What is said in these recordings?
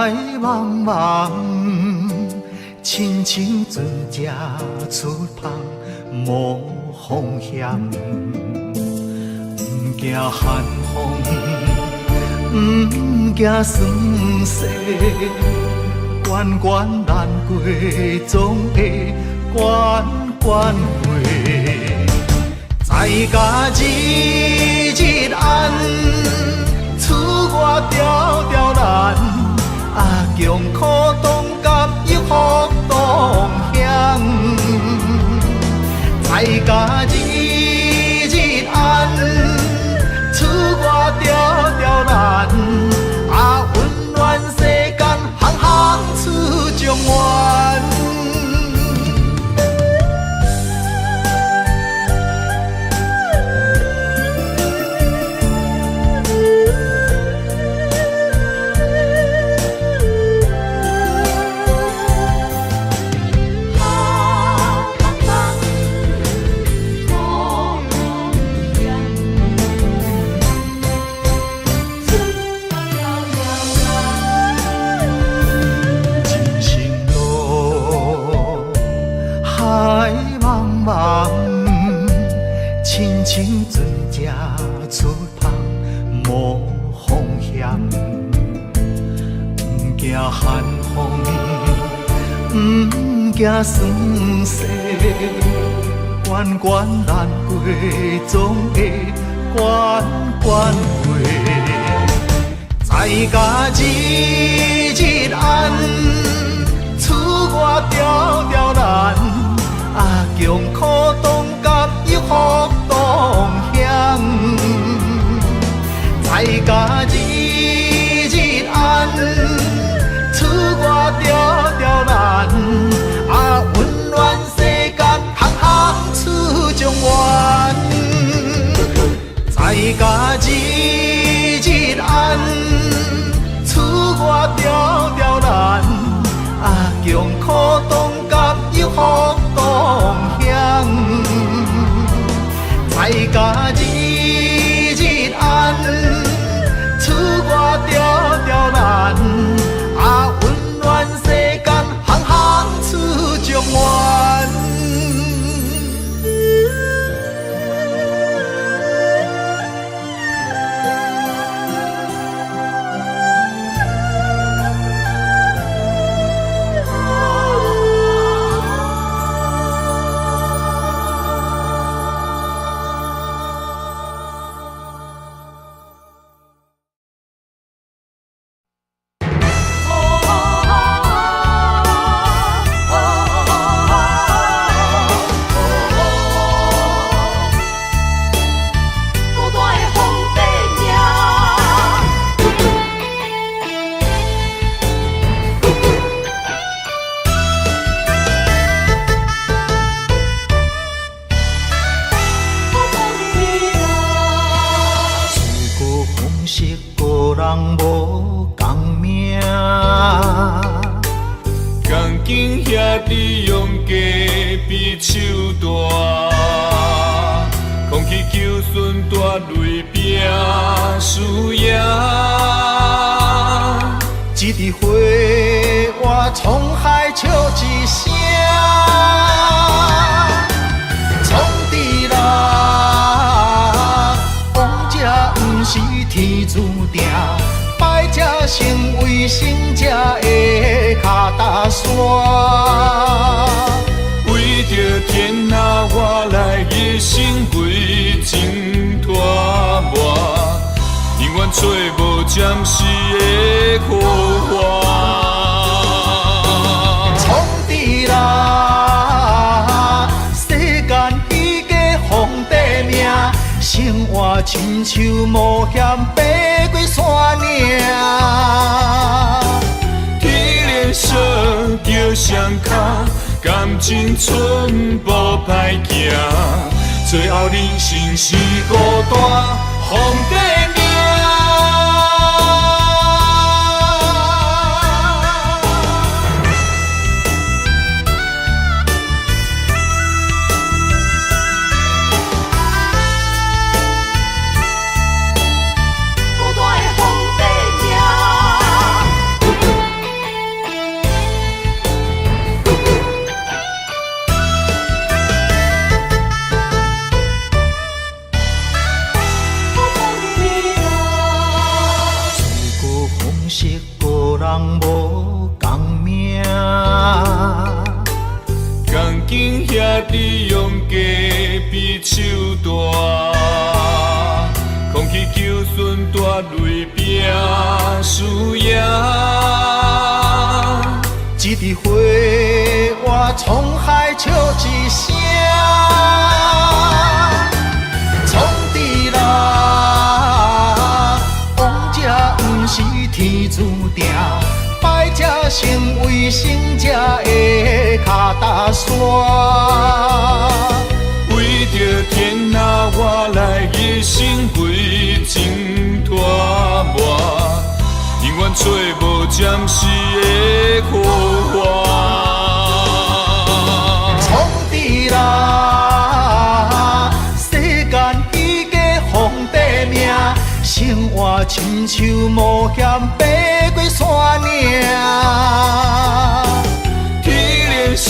海茫茫，親像船隻出帆無風險，毋驚寒風，毋驚霜雪，關關難過總會關關過。在家日日安，出外條條難，啊，窮苦當甘有福同享。在家日日安，出外條條難，啊，溫暖世間，行行出狀元。人生路，海茫茫，親像船隻出帆無風險，毋驚寒風，毋驚霜雪，關關難過總會關關過。在家日日安，出外條條難，啊，窮苦當甘有福同享。在家日日安，出外條條難，啊，溫暖世間，行行出狀元。在家日日安，出外條條難，啊，窮苦當甘有福同享。在家日日安，出外條條難，啊，溫暖世間，行行出狀元。孤單的皇帝命。自古風俗個人無仝命，仝間兄弟用雞比手大，空氣求順大雷拼輸贏。一枝花活滄海笑一聲，創治人，王者毋是天注定，敗者成為勝者的跤踏山。為著天下我來一生為情拖磨，永遠找無暫時的好話。創治人，世間已過皇帝命，生活親像冒險爬過山嶺。天連鎖叫雙跤，感情寸步歹行，最後人生是孤單，皇帝命。孤單的皇帝命。大雷拼输赢。一支火活沧海笑一声，创治啦，王者毋是天注定，败者成为胜者的跤踏山。为著天下，我来一生为情拖磨，永远揣无暂时的好话。创治啦，世间已过皇帝命，生活亲像冒险爬过山岭。天连锁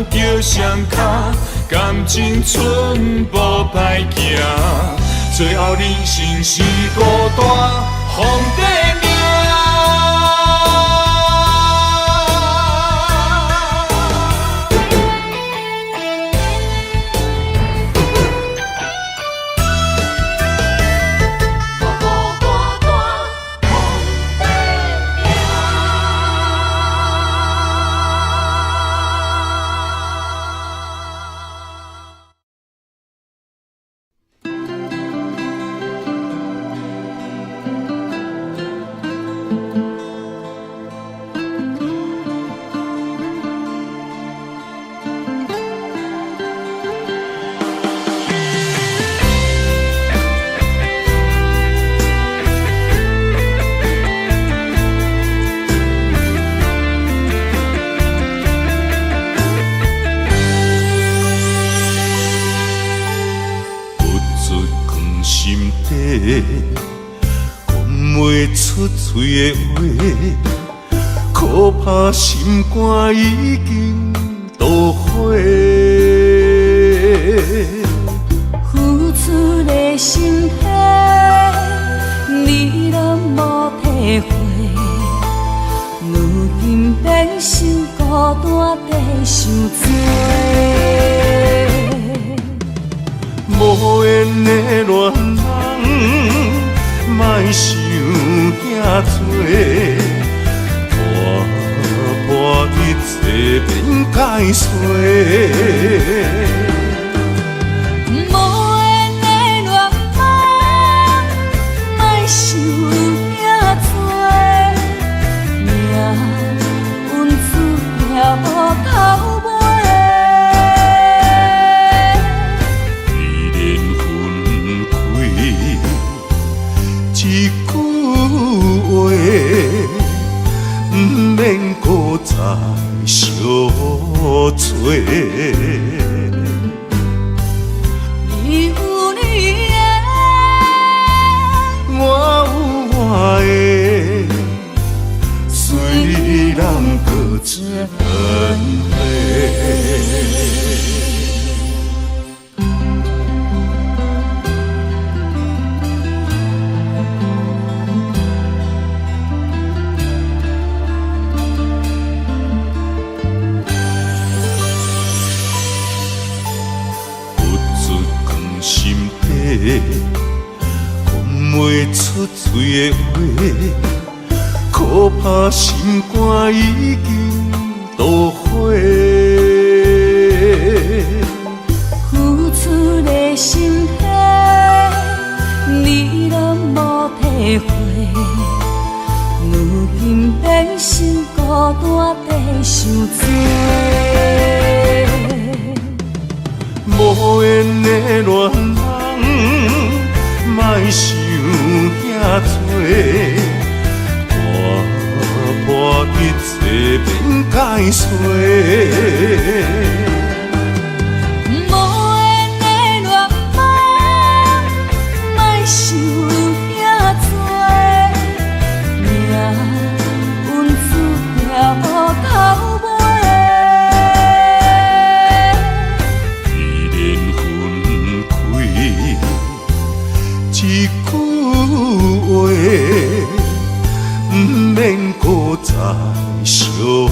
著双跤，感情寸步歹行，最后人生是孤单，皇帝命。孤孤单单皇帝命。付出藏心底，讲袂出嘴的话，可怕心肝已经落火。付出的心体，你拢无体会，如今变成孤单在受罪。无缘的恋人，莫想遐多，看破一切免解释。无缘的恋人，莫想遐多，命运注定无头尾。既然分开，一句话，毋免阁再相找。你有你的，我有我的，虽然各自分飞。付出藏心底，讲袂出嘴的话，可怕心肝已经落火。付出的心体，你拢无体会，如今变成孤单在受罪。无缘的恋人，莫想遐多，看破一切免解释。无缘的恋人，莫想遐多，命运注定无头尾。既然分开，一句话，毋免阁再相找。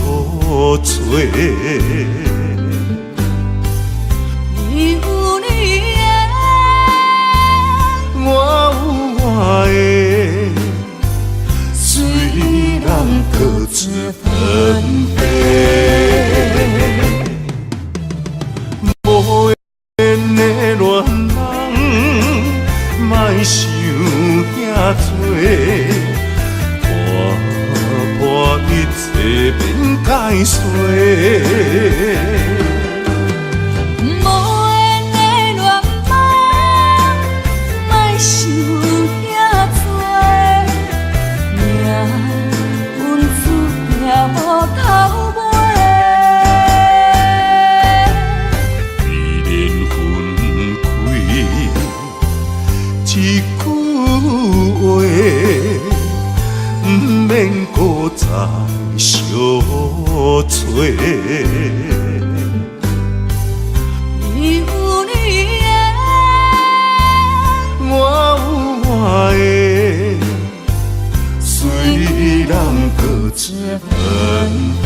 解说。无缘的恋梦，莫想遐多，命运注定无头尾。依恋分开一句话，毋免阁再相揣。你有你的，我有我的，虽然各自分飞。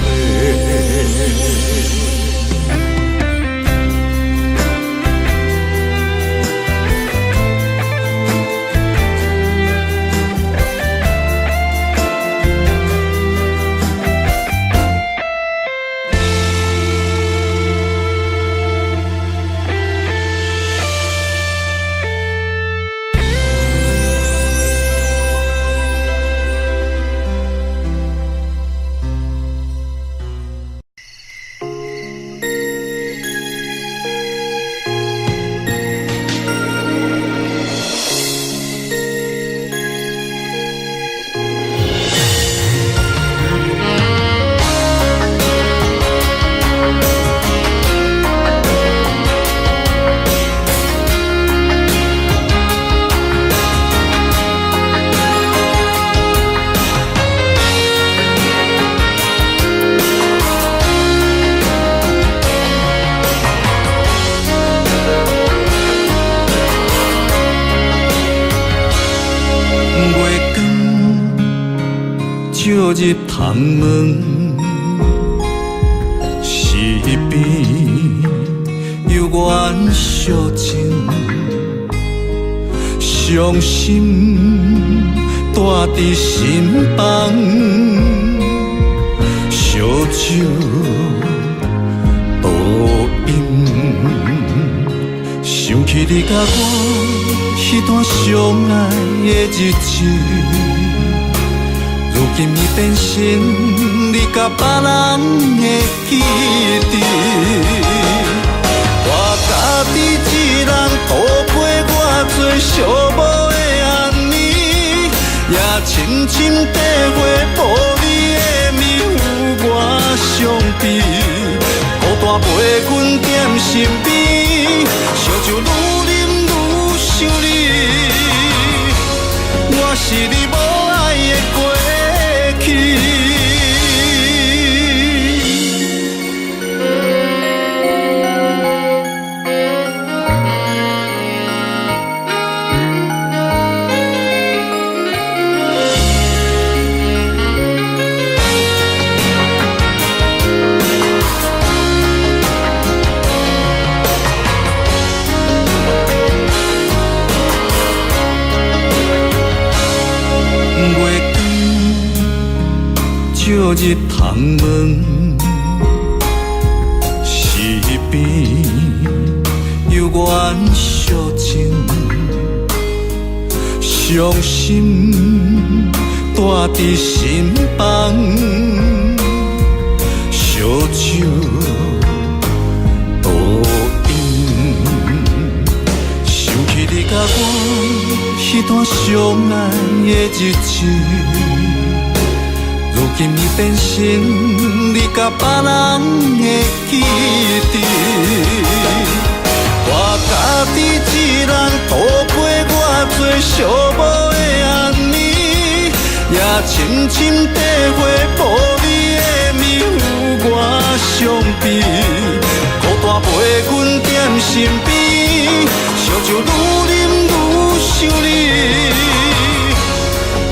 月光照入窗门，是边犹原惜情，伤心蹛伫心房，烧酒倒饮，想起你佮我彼段相爱的日子。如今已变成你佮别人的记忆。我家己一人度过偌济寂寞的暗暝，也深深体会无你的暝有偌伤悲。孤单陪阮踮身边，烧酒愈饮愈想你，我是你无爱的过去。月光照入窗门，是边犹原惜情，伤心蹛伫心房，烧酒倒饮，想起你佮我彼段相爱的日子。如今已变成你佮别人的记忆。我家己一人度过偌济寂寞的暗暝，也深深体会无你的暝有偌伤悲。孤单陪阮踮身边，烧酒愈饮愈想你，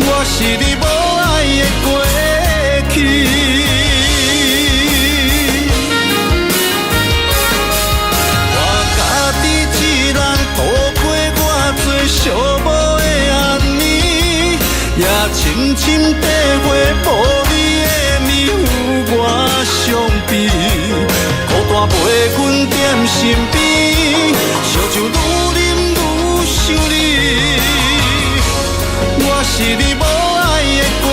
我是你无爱的过去。我家己一人度过偌济寂寞的暗暝，也深深体会无你的暝有偌伤悲。孤单陪阮踮身边，烧酒愈饮愈想你，我是你无爱的过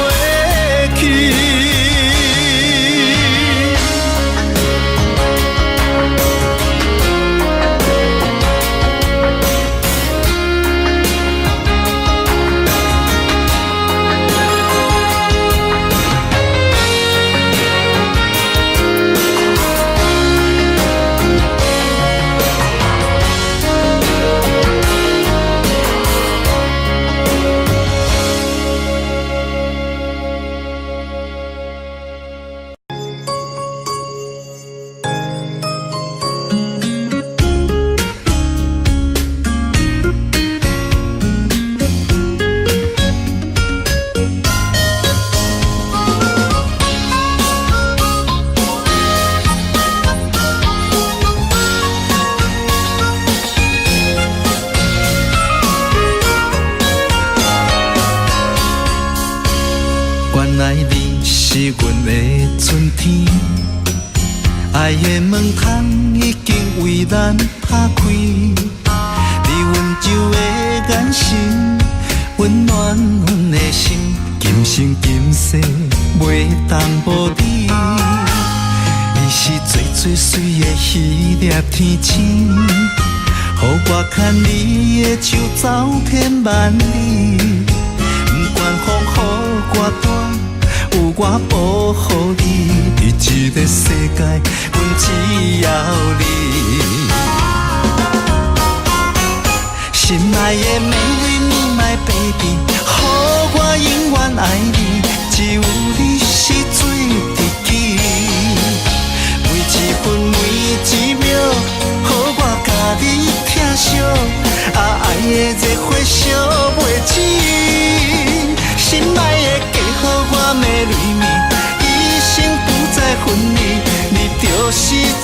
去。是阮的春天。愛的門窗已經為咱拍開，你溫柔的眼神，溫暖阮的心，今生今世袂當無你。你是最最媠的彼粒天星，予我牽你的手走天萬里。不管風雨偌大，有我保護你。佇這個世界，阮只要你。心愛的 Marry me my baby，予我永遠愛你，只有你是最知己。每一分每一秒，予我共你疼惜，啊，愛的熱火燒袂止。心愛的嫁予我 Marry me，一生不再分離，你就是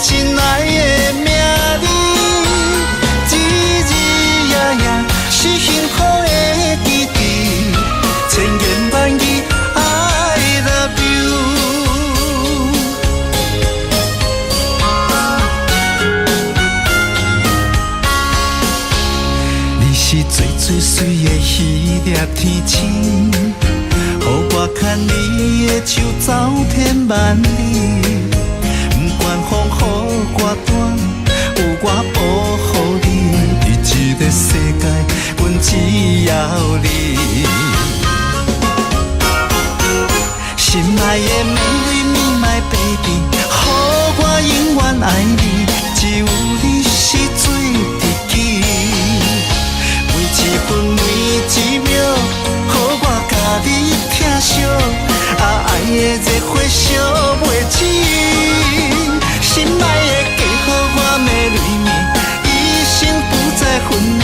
真愛的名字。日日夜夜是幸福的基地，千言萬語 I love you。你是最最媠的彼粒天星，予我牽你的手走天萬里。不管風雨偌大，有我保護你。佇這個世界，阮只要你。心愛的 Marry me my baby，予我永遠愛你，只有你是最知己。每一分每一秒，予我共你疼惜，啊，愛的熱火燒袂止。心愛的嫁予我 Marry me，一生不再分離，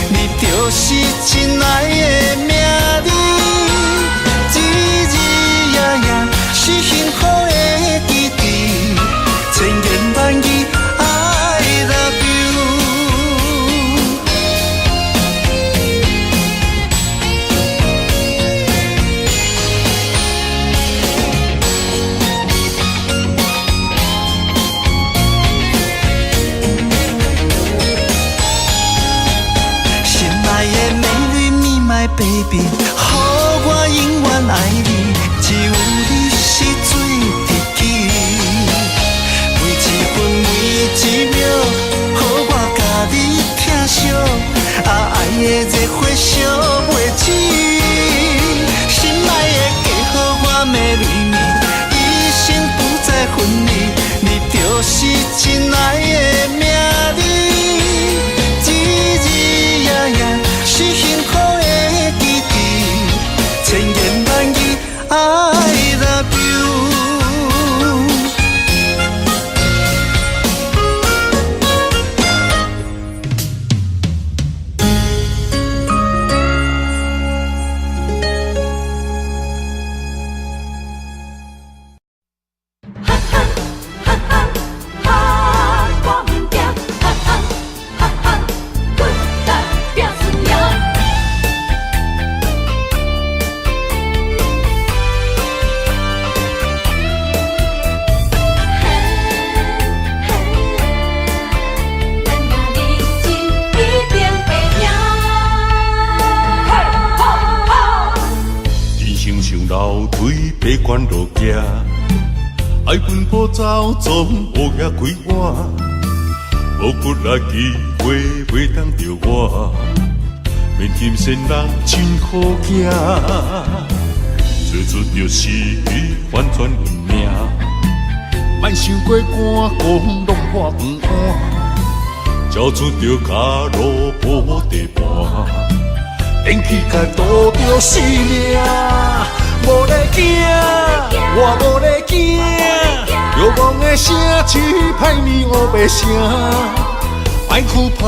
你就是真愛的名字。日日夜夜是幸福的基地，千言萬語 I love you。心愛的 Marry me my baby，予我永遠愛你，只有你是最知己。每一分每一秒，予我共你疼惜，啊，愛的熱火燒袂止。心愛的嫁予我 Marry me，一生不再分離，你就是真愛的名字。日日夜夜是幸福的基地，千言萬語 I love you。哈哈哈哈哈，我毋驚，哈哈哈哈，骨力拼輸贏。嘿嘿，咱若認真，一定會贏。嘿吼吼！人生像樓梯，爬懸落行，愛奔波走，總烏額開碗，無骨力機會袂當著我，免擔心人真好行，做出著時機反轉運命，莫想過趕講攏破飯碗，交出著跤路無地盤。電氣甲渡著生命，無咧驚，我無咧驚。流亡的城市，歹暝烏白聲，莫惧怕，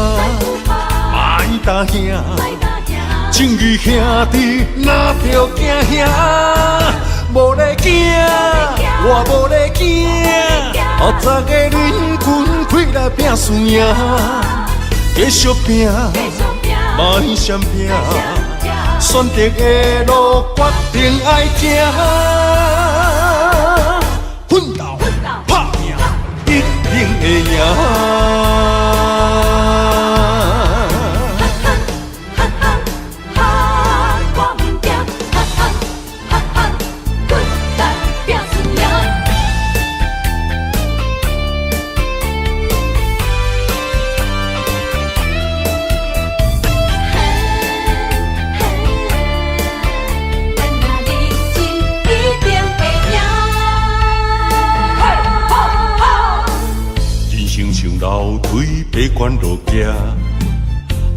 莫担惊，正義兄弟若著驚嚇，無咧驚，我無咧驚。後十个忍軍開來拼輸贏，繼續拼。莫閃避，選擇的路決定愛行，奮鬥拍拚一定會贏。哈哈哈，我毋驚，哈哈哈哈，骨力拼輸贏。嘿，嘿，咱若認真，一定會贏。嘿，吼吼。人生像樓梯，爬懸落行，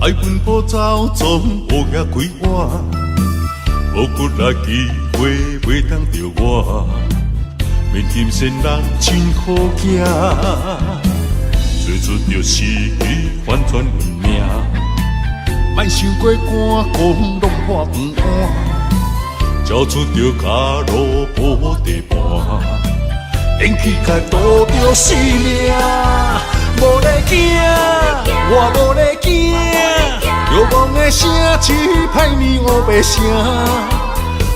愛穩步走，總烏額開碗。無骨力機會袂當著我，免擔心人真好行。做出著時機反轉運命，莫想過趕工弄破飯碗，交出著跤路無地盤。勇氣來賭著性命，無咧驚，我無咧驚。欲望的城市歹暝烏白聲，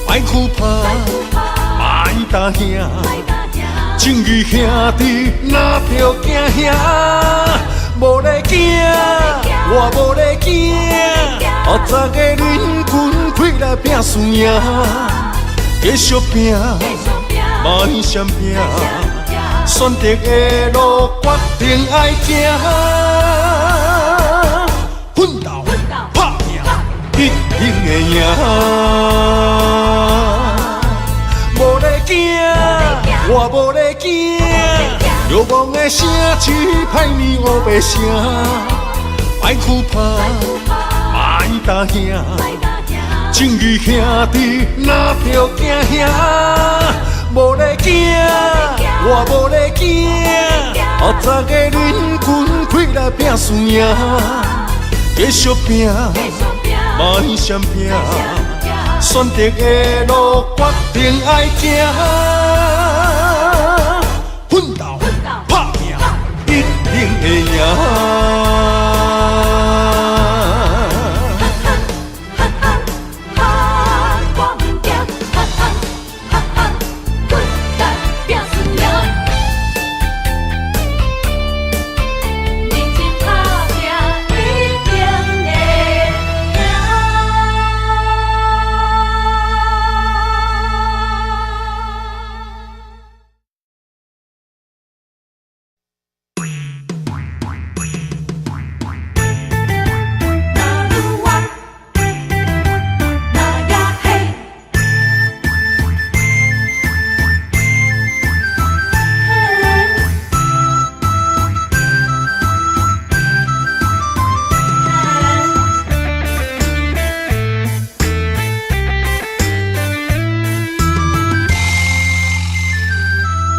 莫懼怕，莫擔驚，正義兄弟若著行兄，無咧驚，我無咧驚。後十个忍軍開來拼輸贏，繼續拼。莫閃避，選擇的路決定愛行，奮鬥拍拚一定會贏。無咧驚，我無咧驚，欲望的城市歹暝烏白聲，莫懼怕，莫擔驚。正義兄弟若著行兄，無咧驚，我無咧驚。後十个忍軍開來拼輸贏，繼續拼，莫閃避，選擇的路決定愛行，奮鬥拍拚一定會贏。哈哈哈，我毋驚，哈哈哈哈，骨力拼輸贏。認真拍拚，一定會贏。那魯哇，那呀嘿，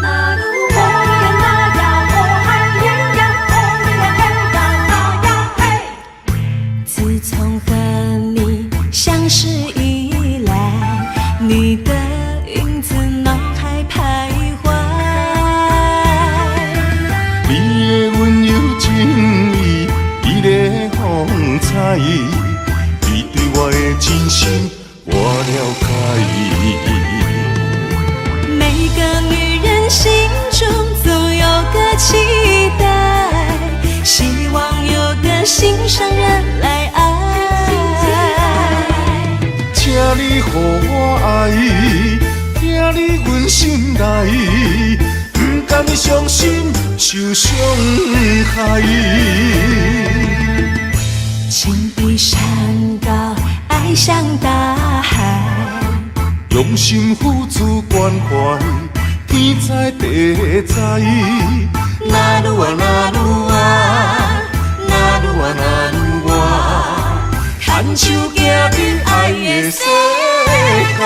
那魯哇呀那呀哦嗨呀呀哦呀嘿呀那呀嘿。自從和你相識以來，你的影子腦海徘徊。你的溫柔情意，你的風采，你對我的真心，我了解。每個女人心中總有個期待，希望有個心上人來愛。請你予我愛，疼你阮心內，不甘傷心受傷害。情比山高，愛像大海。用心付出關懷，天知地知。那魯哇那魯哇，那魯哇那魯哇，牽手行佇愛的世界。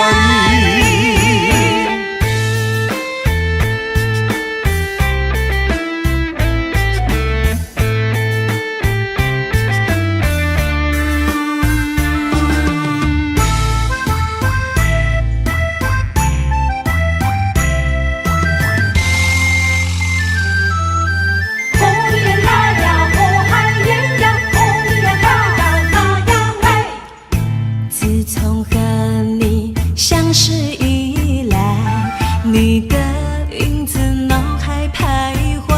哦耶那呀哦嗨耶呀哦呀嘿呀那呀嘿。自從相識以來，你的影子腦海徘徊。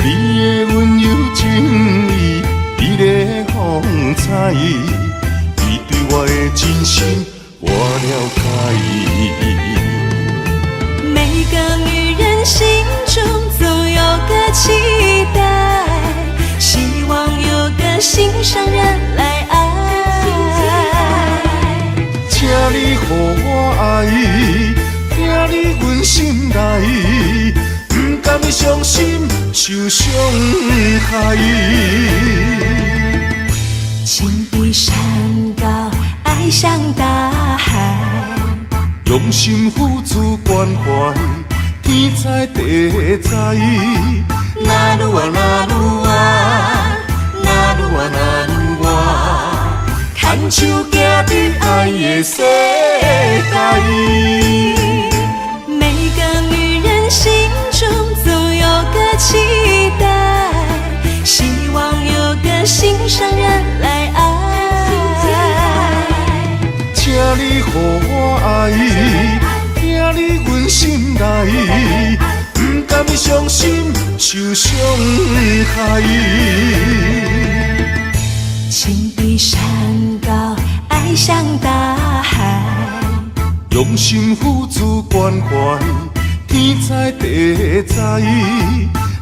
你的溫柔情意，你的風采，你對我的真心，我了解。每個女人心中總有個期待，希望有個心上人來愛。請你予我愛，疼你阮心內，不甘傷心受傷害。情比山高，愛像大海。用心付出關懷，天知地知。那魯哇那魯哇，那魯哇那魯哇，牽手行佇愛的世界。每個女人心中總有個期待，希望有個心上人來愛。請你予我愛，疼你阮心內，不甘傷心受傷害。情比山高，愛像大海。用心付出關懷，天知地知。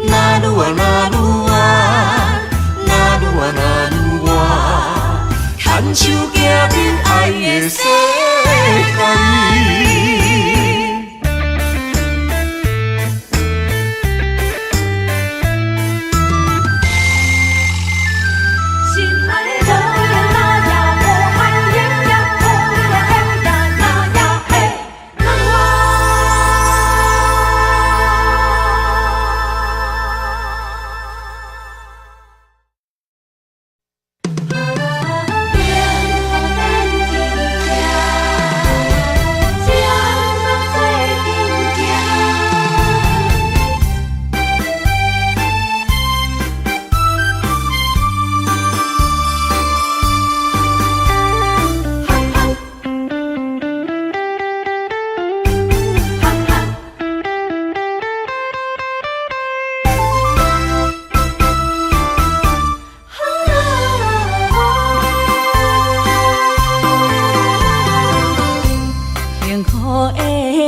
那魯哇那魯哇，那魯哇那魯哇，牽手行佇愛的世界。心愛的那呀，我愛呀呀，哦呀嘿呀那呀嘿，那哇。幸福的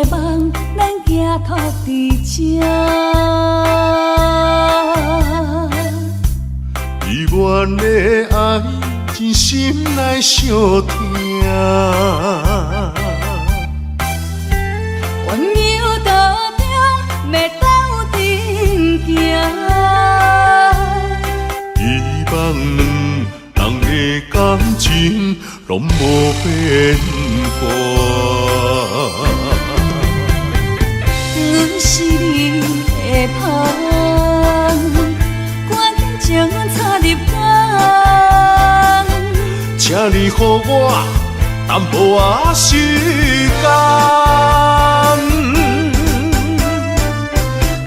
夢，咱寄託佇這。美滿的愛，真心來相疼。鸳鸯道中欲鬥陣行，希望兩人的感情攏無變化。阮是你的芳，趕緊將阮帶入房。請你予我淡薄仔時間，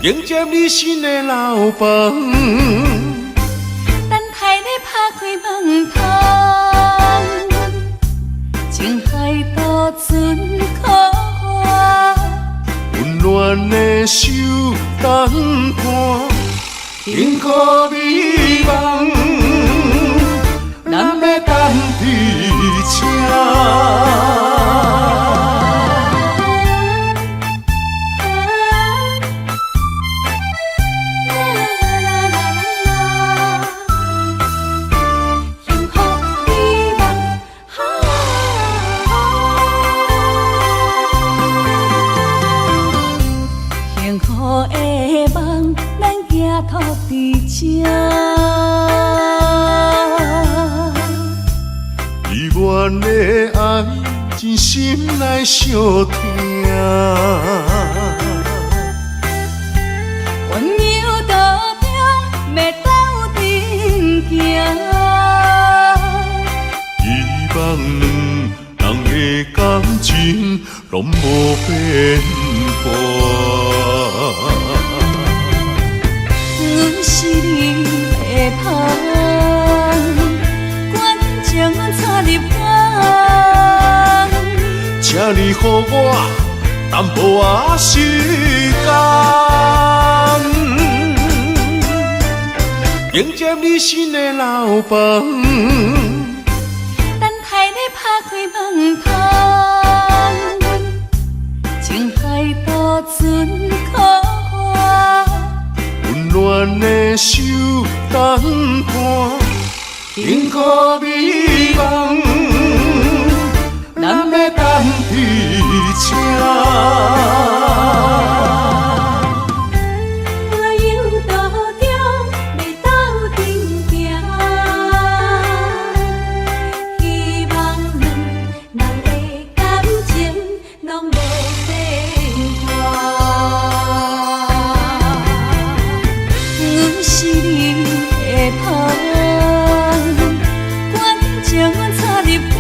迎接你新的樓房。等待你拍開門窗，情海渡船苦岸，溫暖的手等伴，幸福美夢，咱欲等佇這。幸福美夢，幸福的夢，咱寄託佇這。美滿的愛，真心來相疼。鸳鸯道中欲鬥陣行，希望兩人的感情攏無變化。阮是你的芳，趕緊將阮帶入房。請你予我淡薄仔時間，迎接你新的樓房。等待你拍開門窗，情海渡船靠岸，溫暖的手等伴，幸福美夢，咱欲等佇這。我游途中欲斗阵行，希望两人的感情攏無變卦。阮是你的芳，愿将阮带入房。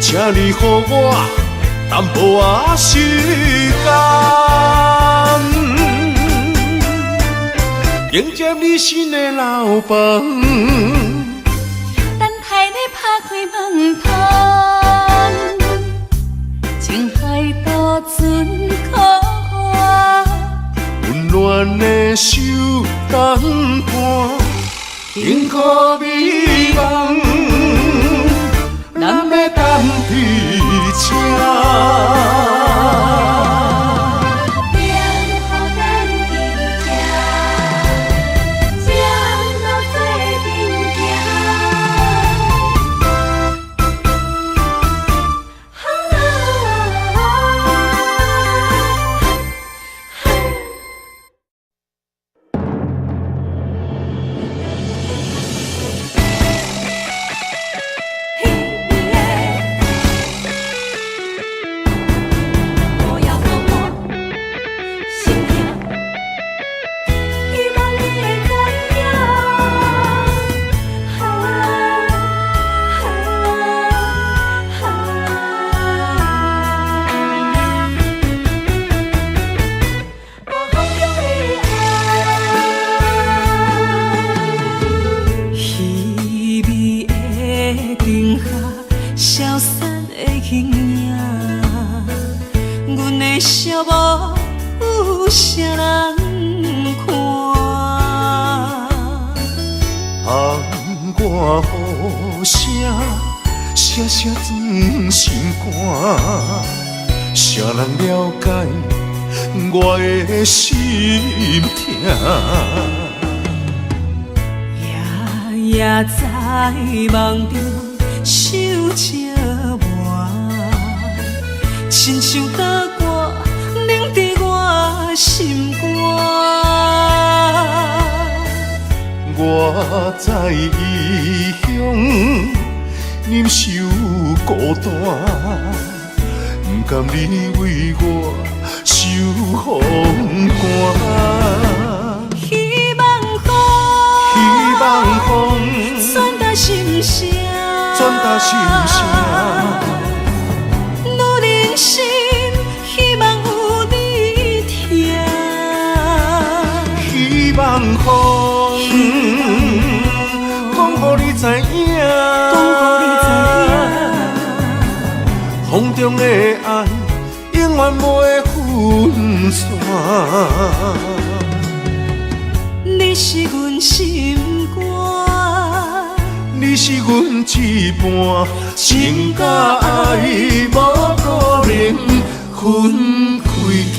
請你予我淡薄仔時間，迎接你新的樓房。等待你拍開門窗，情海渡船靠岸，溫暖的手等伴，幸福美夢，咱欲等佇這。幸福等佇這，情路做陣行。哈哈嘿耶！不要说我心痛，希望你會知影。哈哈哈！我風中的愛。稀微的燈下，消散的形影，阮的寂寞有啥人看？窗外雨声，声声钻心肝，谁人了解我的心痛？夜夜在夢中受折磨，親像刀割，冷佇我心肝。我在異鄉忍受孤單，不甘你為我受風寒。希望風，希望風傳達心聲，傳達心聲。女人心，希望有你疼。希望風，講予你知影，講予你知影，風中的愛永遠袂分散。你是阮心肝，你是阮一半，情佮愛無可能分開行。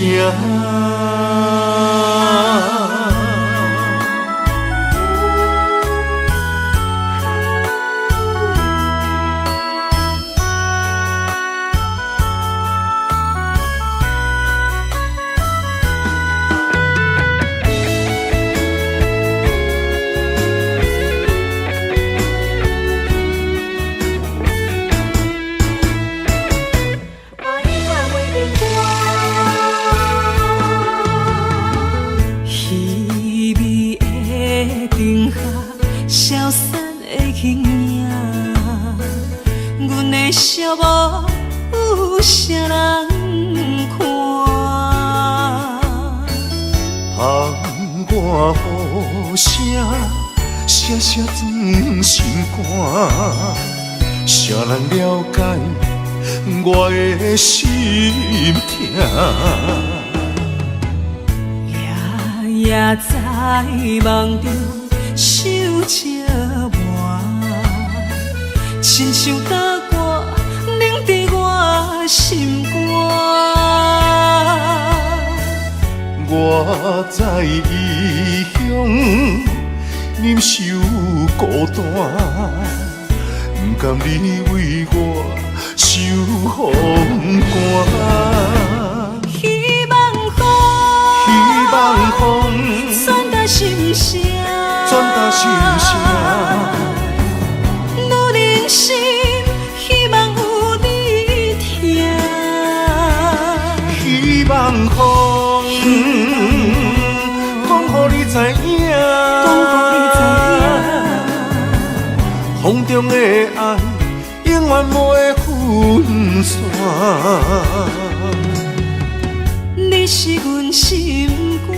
我永遠袂變卦。稀微的燈下，消散的形影，阮的寂寞有啥人看？窗外雨声，声声钻心肝，谁人了解我的心疼。夜夜在梦中受折磨，亲像刀割，冷伫我心肝。我在异乡忍受孤单，不甘你为我受风寒。希望风，希望风传达心声，传达心声。女人心，希望有你疼。希望风，讲予你知影，讲予你知影，风中的爱永远袂分散。你是阮心肝，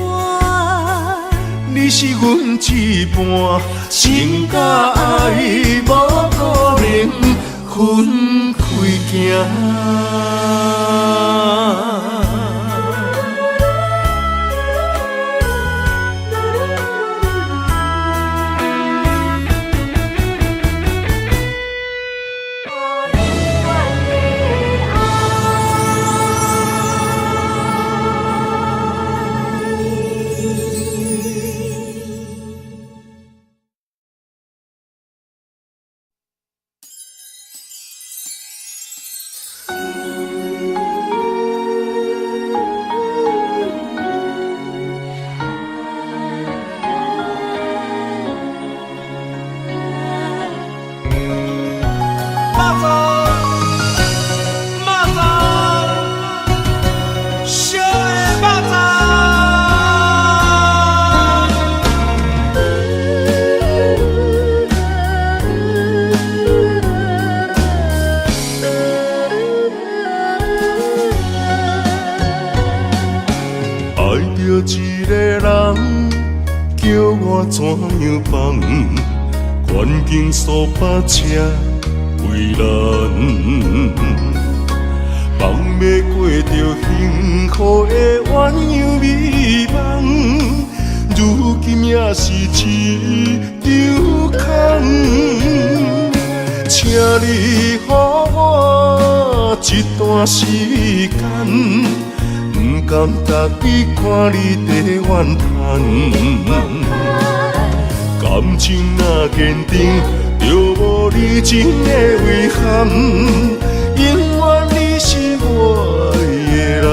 你是阮一半，情佮爱无可能分开行。肉粽，肉粽，烧的肉粽。爱著一个人，叫我怎样放？环境数百车为难，放袂过著幸福的鸳鸯美梦，如今也是一场空。请你予我一段时间，不甘逐日看你在怨叹。感情若坚定，就无离情的遗憾。永远你是我爱的人，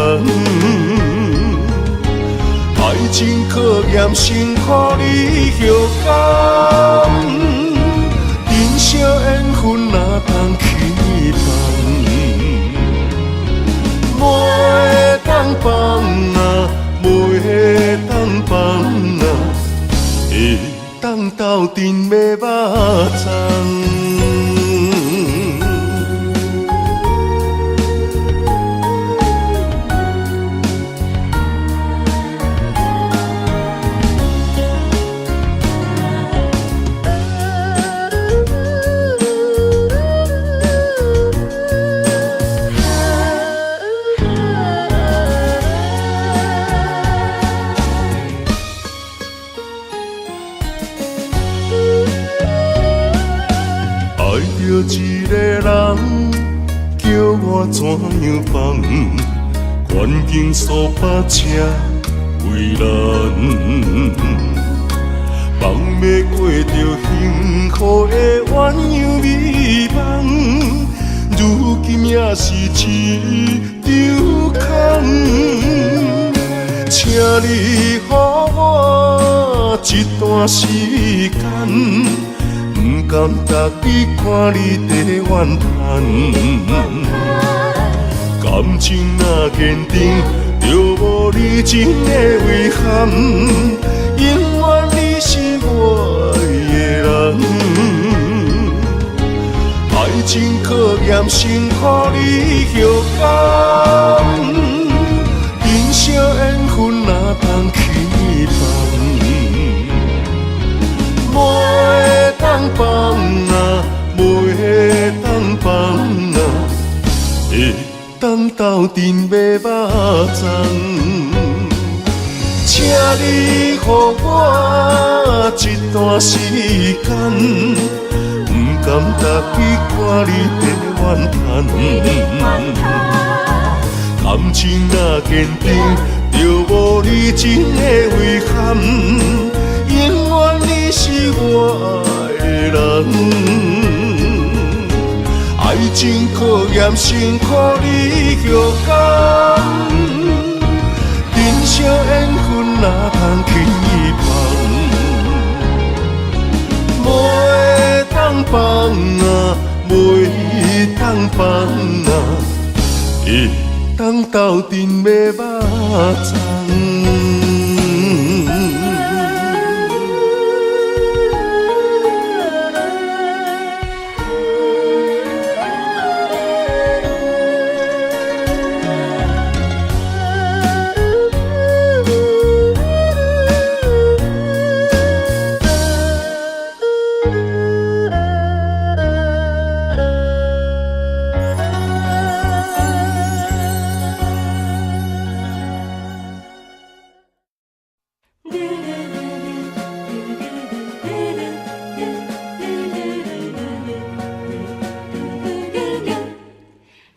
爱情考验辛苦你休工，珍惜缘分哪通去放？袂当放啊，袂当放啊，会当斗阵欲肉粽。爱著一个人，叫我怎样放？环境数百车为难，放袂过著幸福的鸳鸯美梦，如今也是一场空。请你予我一段时间，不甘逐日看你在怨叹。感情若坚定，就无离情的遗憾。永远你是我爱的人，爱情考验辛苦你休工，珍惜缘分哪通去放？袂当放啊，袂当放啊，会當鬥陣欲肉粽。請你予我一段時間，毋甘逐日看你在怨嘆。感情若堅定，就無離情的遺憾。永遠你是我愛的人。愛情考驗辛苦你許甘，珍惜緣分哪通輕易放？袂當放啊，袂當放啊，會當鬥陣欲肉粽。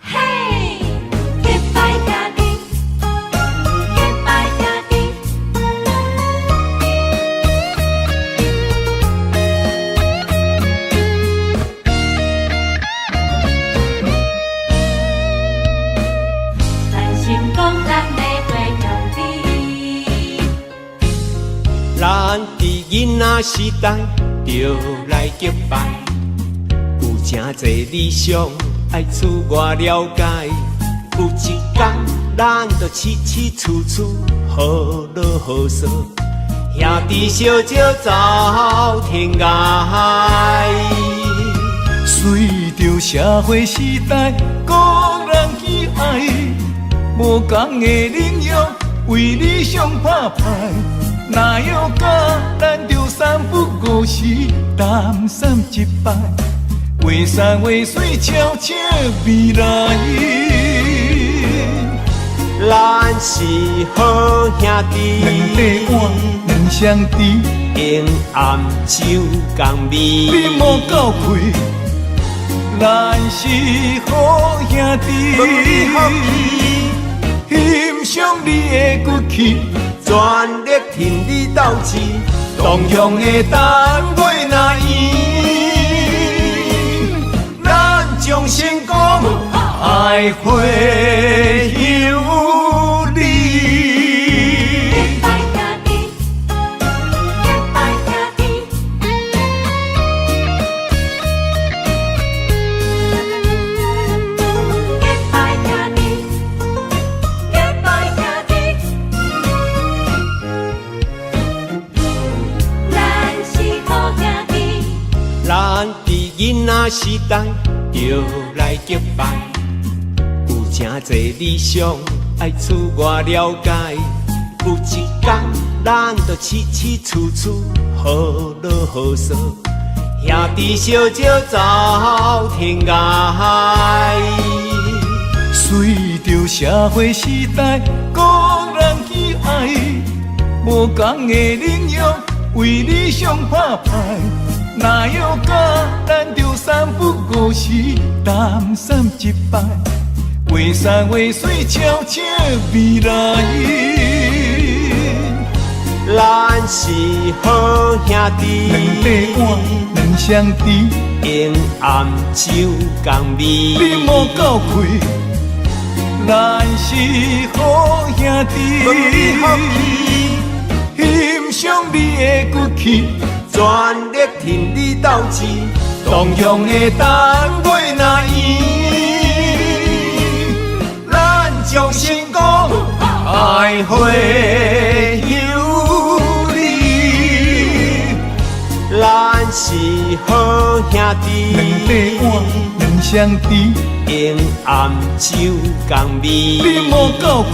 嘿，结拜兄弟，结拜兄弟。咱成功，咱的花兄弟。咱佇囡仔時代就來結拜，有誠濟理想愛自我了解。有一天咱就起起厝厝好落好趖，兄弟相招走天涯。隨著社會時代，各人去愛，無仝的領域，為理想拍拼。若藥假，咱就三不五時擔心一擺，畫山畫水超越未來。咱是好兄弟，兩塊碗兩雙匙，永暗酒共味。你莫鬥氣，咱是好兄弟。問你福氣，欣賞你的骨氣，全力挺你鬥志，同鄉的等月若圓，咱將成功愛回鄉里。結拜兄弟，結拜兄弟。結拜兄弟，結拜兄弟。咱是好兄弟。咱佇囡仔時代就來結拜，有誠濟理想愛自我了解。有一天咱就起起厝厝好落好趖，兄弟相招走天涯。隨著社會時代，各人去愛，無仝的領域，為理想拍拼。若藥假，咱就三不五時擔心一擺，畫山畫水超越未來。咱是好兄弟，兩塊碗兩雙匙，永暗酒共味。你莫鬥氣，咱是好兄弟。問你福氣，欣賞你的骨氣，全力挺你鬥志，同鄉的等月若圓，咱將成功愛回鄉里。咱是好兄弟，兩塊碗兩雙匙，永暗酒共味。你莫鬥氣，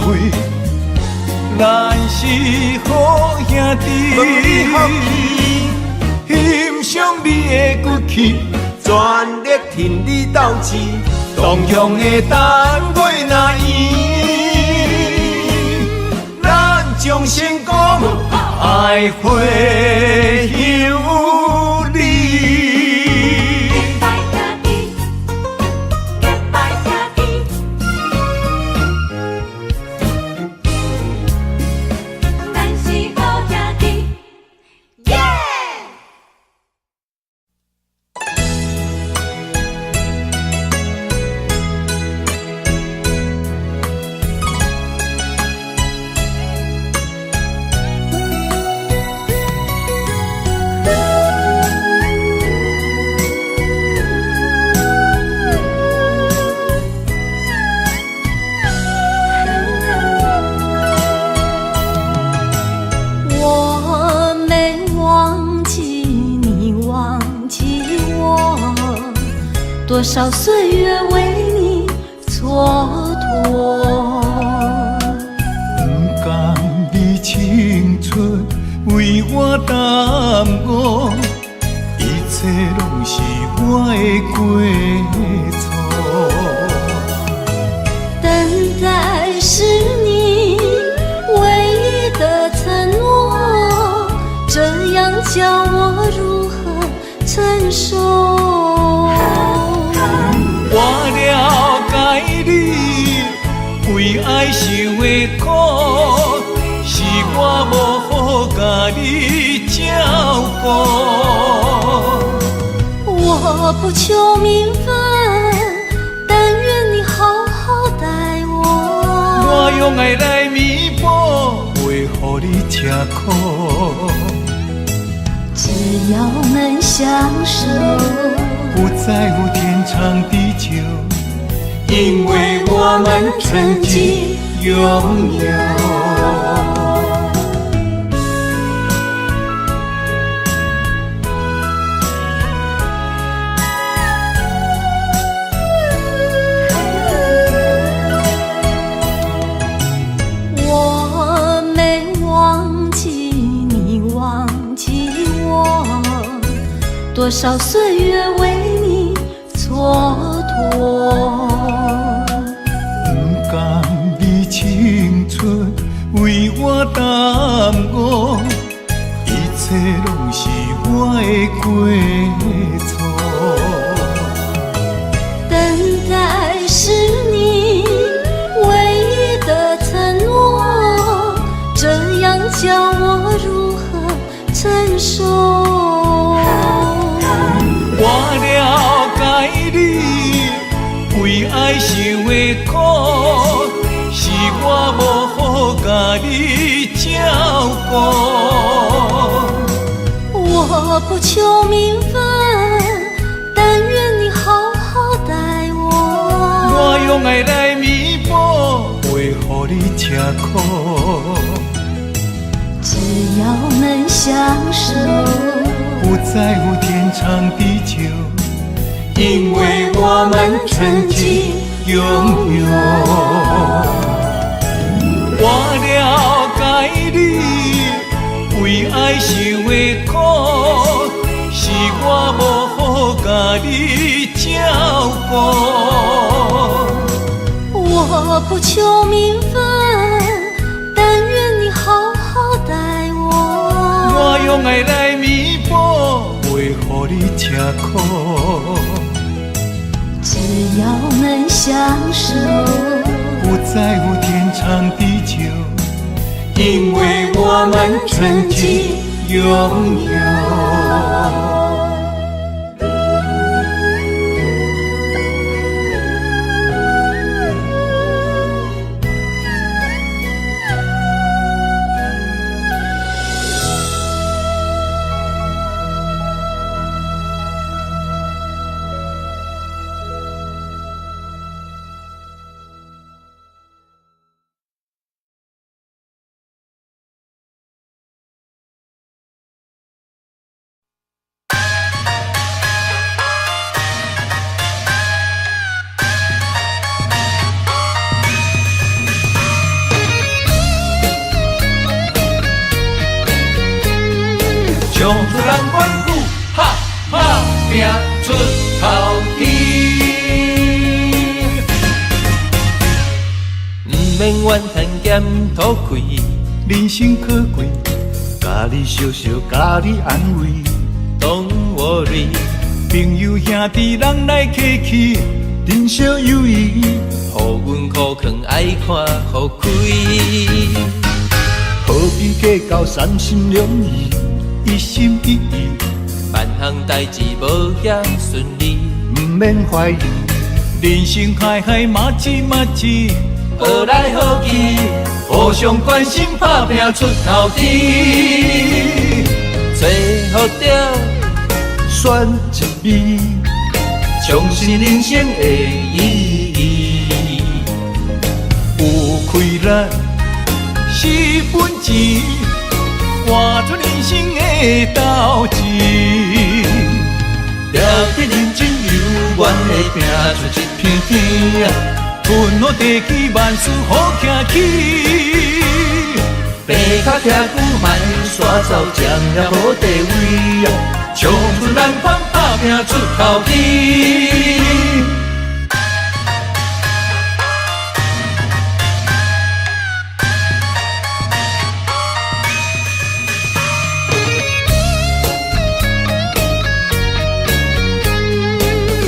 咱是好兄弟。問你福氣，欣賞你的骨氣，全全力挺你鬥志，同乡的等月若圆，咱将成功，爱回乡里。结拜兄弟，结拜兄弟，咱是好兄弟，耶！我没忘记你，忘记我，多少岁月为你蹉跎。不甘你青春为我耽误，一切拢是我的过错。等待是你唯一的承诺，这样叫我如何承受？我了解你为爱受的苦，是我无好共你照顾。我不求名分，但愿你好好待我。我用爱来弥补，袂予你吃苦。只要能相守，不在乎天長地久，因為我們曾經擁有。我沒忘記你，忘記我，多少歲月為你蹉跎。不甘你青春為我耽誤，一切攏是我的過錯。等待是你唯一的承諾，這樣叫我如何承受？我了解你為愛受的苦，是我無好共你照顧。我不求名分，但願你好好待我。我用愛來彌補，袂予你吃苦。只要能相守，不在乎天長地久，因為我們曾經擁有。我了解你為愛受的苦，是我無好共你照顧。我不求名分，但願你好好待我。我用愛來彌補，袂予你吃苦。只要能相守，不在乎天長地久，因為我們曾經擁有。唱出人阮久，哈哈拼出头。免怨叹兼吐氣。人生可貴，共你相惜，共你安慰。 Don't worry，朋友兄弟人來客氣，珍惜友誼，予阮苦囥愛看予開。何必計較三心兩意，一心一意，萬項代誌無遐順利，毋免懷疑。人生海海嘛一嘛一，學來好記，互相關心拍拚出頭天。找予著選一味，重拾人生的意義。有氣力是本錢，活出人生的鬥志。著佇認真猶原會拚出一片天。天好地基，萬事好徛起。爬較徛久，莫煞走，占了好地位。衝出難關，拍拚出頭天。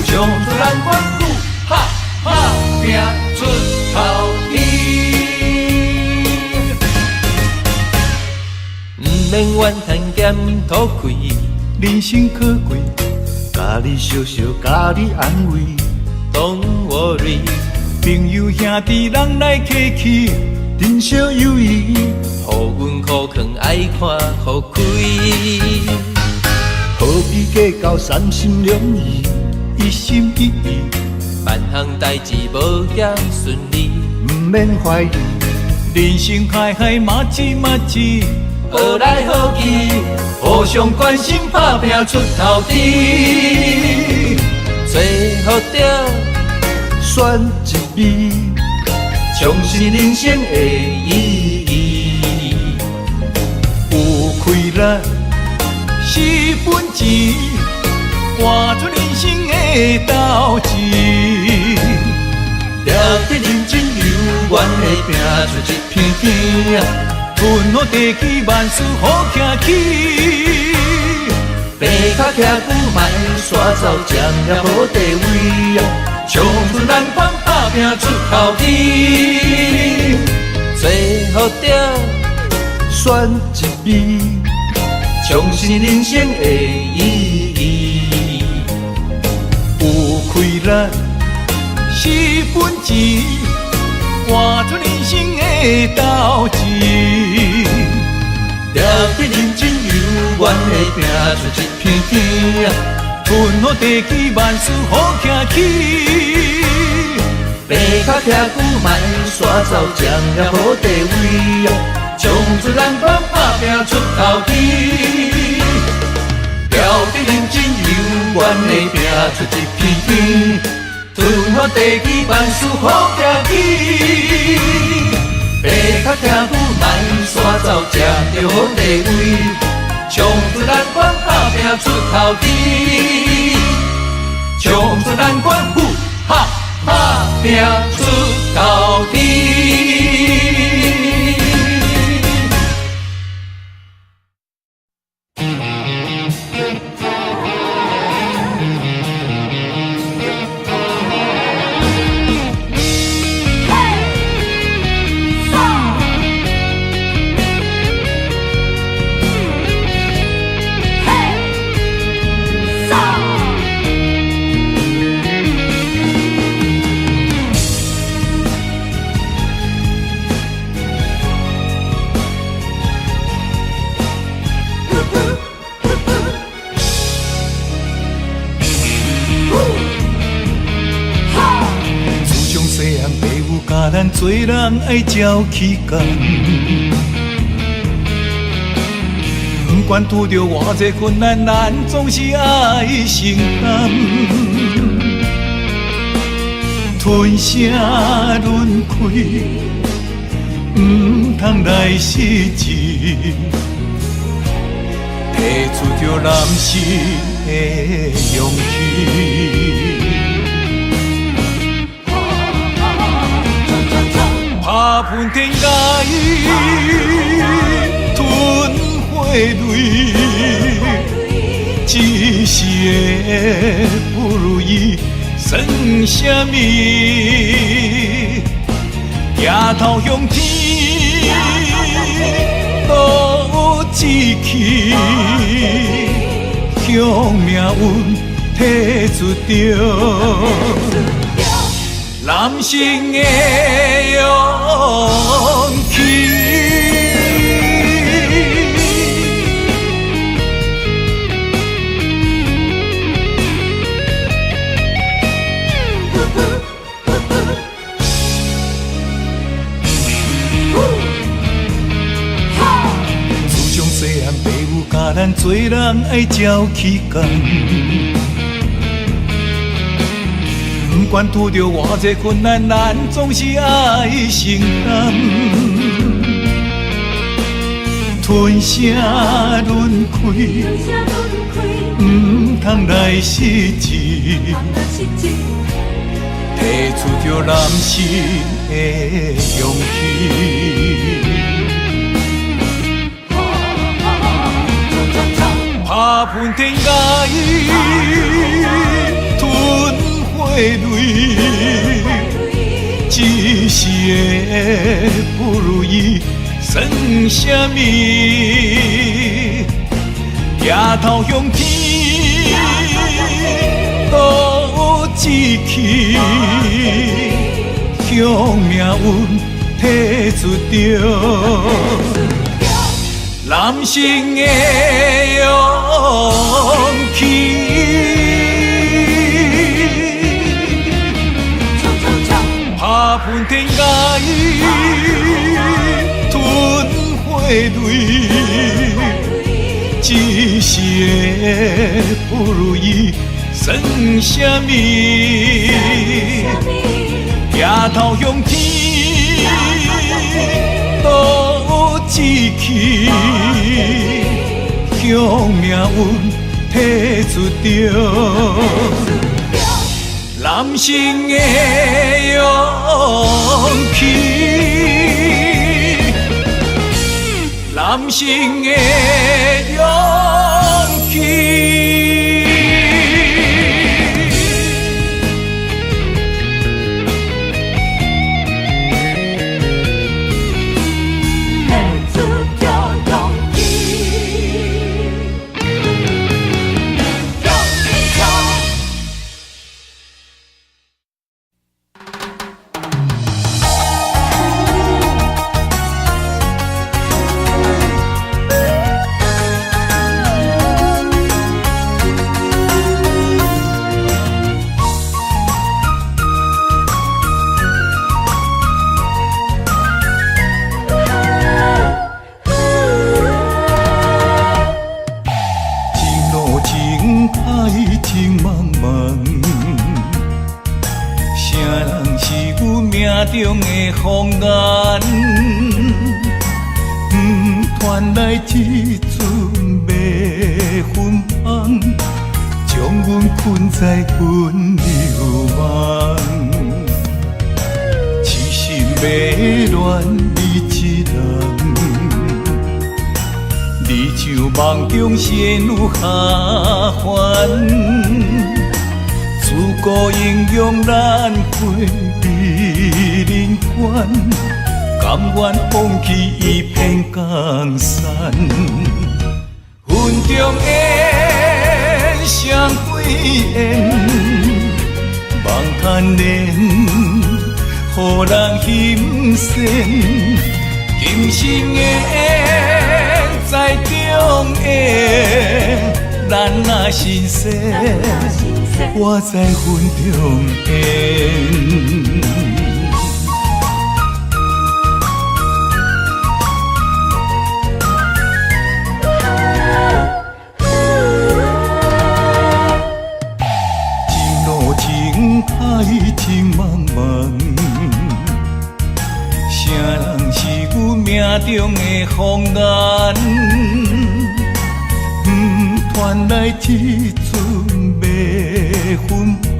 衝出難關，呼哈拍拚出頭天。毋免怨嘆兼吐氣，人生可貴，共你相惜，共你安慰。 Don't worry，朋友兄弟人來客氣，珍惜友誼，予阮苦囥愛看予開。何必計較三心兩意，一心一意，萬項代誌無遐順利，毋免懷疑。人生海海嘛一嘛一，學來好記，互相關心拍拚出頭天。找予著選一味，重拾人生的意義。有氣力是本錢，活出人生的鬥志。著佇認真猶原會拚出一片天。天好地基，萬事好徛起。爬較徛久，莫煞走，占了好地位。衝出難關，拍拚出頭天。找予著選一味，重拾人生的意義。有氣力是本錢，活出人生的鬥志。著佇認真猶原會拚出一片天。天好地基，萬事好徛起。爬較徛久，莫煞走，占了好地位。衝出難關，拍拚出頭天。著佇認真猶原會拚出一片天。天好地基，萬事好徛起。爬較徛久，莫煞走，占著好地位。衝出難關，拍拚出頭天。衝出難關，呼哈拍拚出頭天。咱做人愛照起工，不管拄著偌濟困難，咱總是愛承擔。吞聲忍氣，毋通來失志，提出著男士的勇氣。拍拍噴天涯，吞血淚，一時的不如意算啥物？抬頭向天，落有志氣，向命運提出著男性的勇氣。自從細漢，爸母教咱做人愛照起工。不管拄著偌濟困難，咱總是愛承擔。吞聲忍氣，毋通來失志，提出著男性的勇氣。拍噴天涯，吞血淚，一時的不如意算啥物？抬頭向天，落有志氣，向命運提出著男性的勇氣。拍噴天涯，吞血淚，一時的不如意算啥物？抬頭向天，落有志氣，向命運提出著男性的勇氣，男性的勇氣。提出著勇氣，勇氣。情路情海情茫茫，啥人是阮命中的风眼？不传来这阵袂芬芳，将阮困在温柔梦。痴心迷恋你一人。你像梦中仙女下凡，自古英雄难过美人关，甘愿放弃一片江山。云中雁，双飞燕，梦牵连，予人心善，今生缘在中缘，咱若神仙，我在云中雁。情路情海情茫茫，啥人是阮命中的风眼？不传来这阵袂芬芳，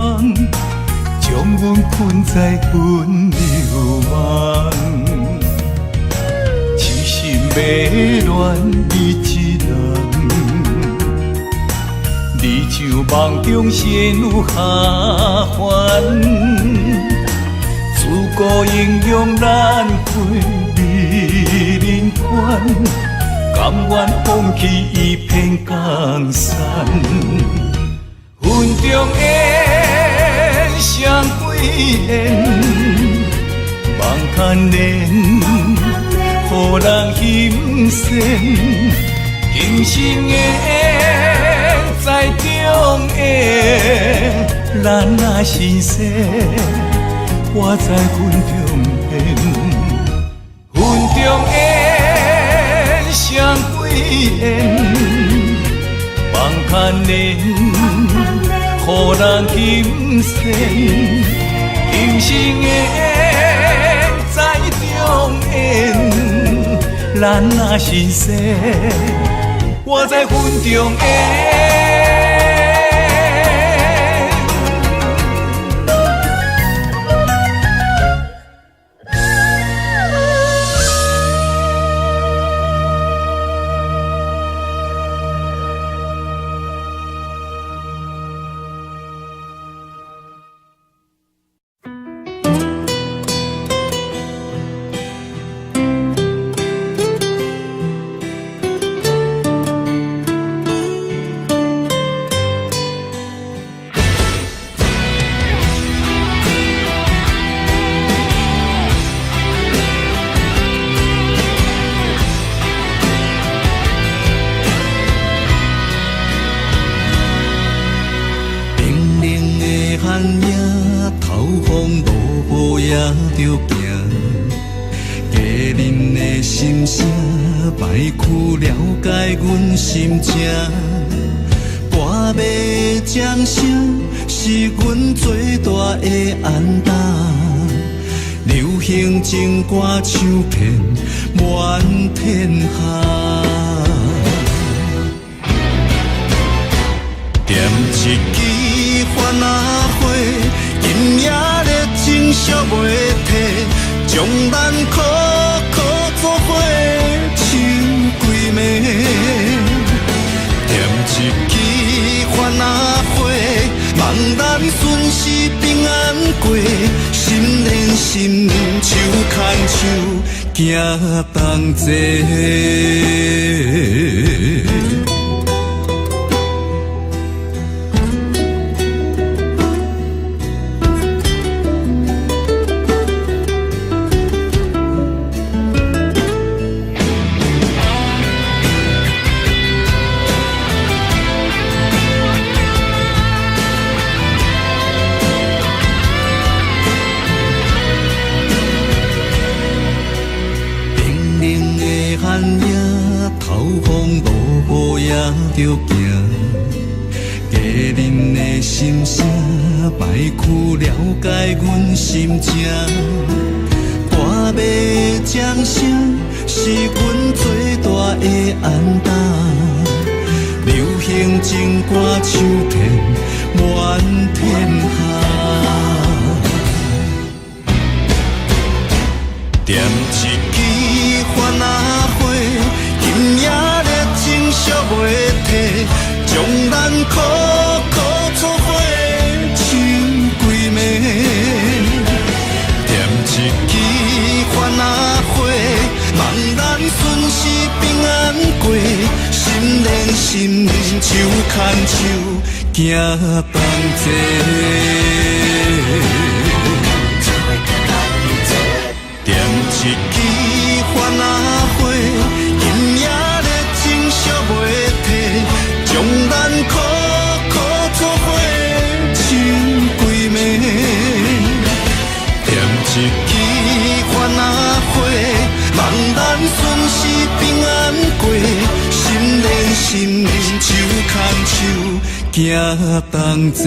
将阮困在温柔梦。迷戀你一人。你像夢中仙女下凡，自古英雄難過美人關，甘願放棄一片江山。雲中緣，雙歸緣，夢牽連，予人心善，今生緣再重演，咱若神仙，我在雲中緣，雲中緣，雙歸緣，夢牽連，予人心善，今生緣再重演，咱若神仙，我在雲中緣。情歌唱遍滿天下，點一支番仔花，今夜熱情燒袂退，將咱苦苦做伙唱規暝。點一支番仔花，望咱順時平安過。心連心，手牽手，行同齊。着行，家人的心聲，莫去了解阮心情。半暝鐘聲是阮最大的安踏，流行情歌唱遍滿天下。點一支番仔花，今夜熱情燒袂退，將咱苦苦做伙唱規暝。點一支番仔花，望咱順時平安過，心連心，手牽手，行同齊。點一支番仔花，今夜熱情燒袂退，將咱苦苦做伙唱規暝。點一支番仔花，望咱順時平安過，心連心，手牽手，行同齊。